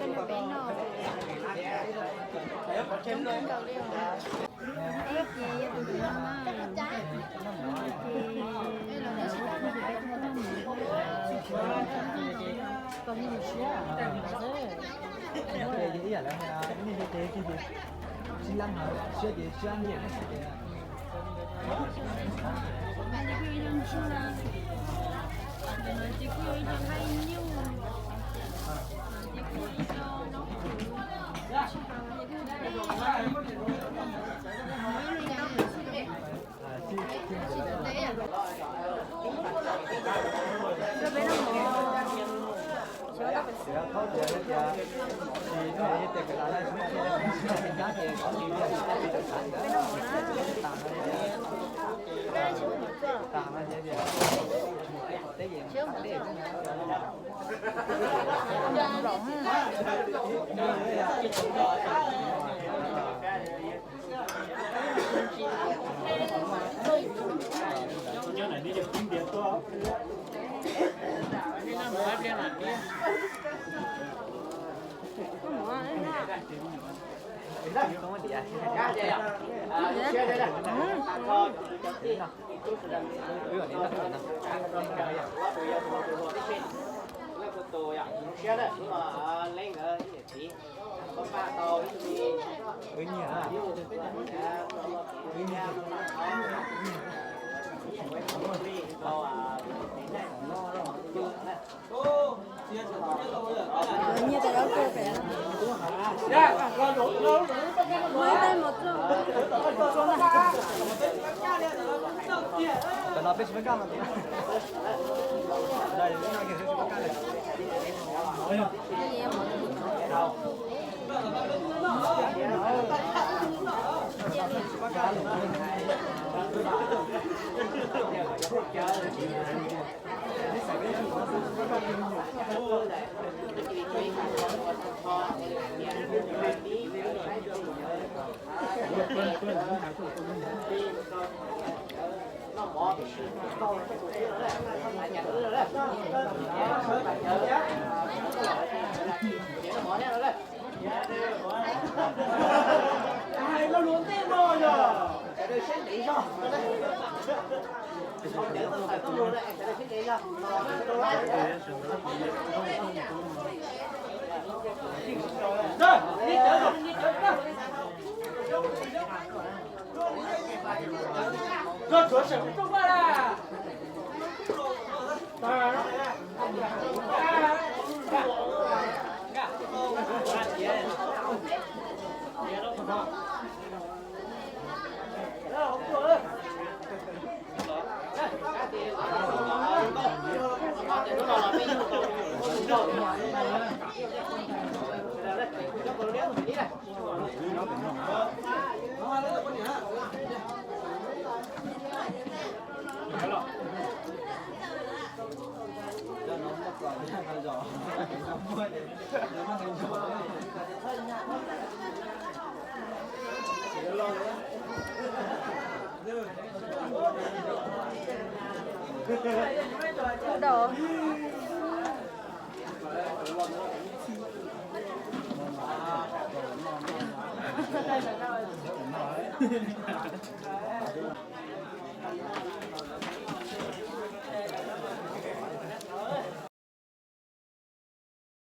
Peb no coob kawg nkaus li os. Ces yog tus ntawm no na, ces peb tus no tau mus, kom nws siab xwb. Ib yam li nej ces sib lab siab ces sib lab ntiag. Ces kuj yog ib co nqaij nyuj, ces kuj yog ib co noob kuv.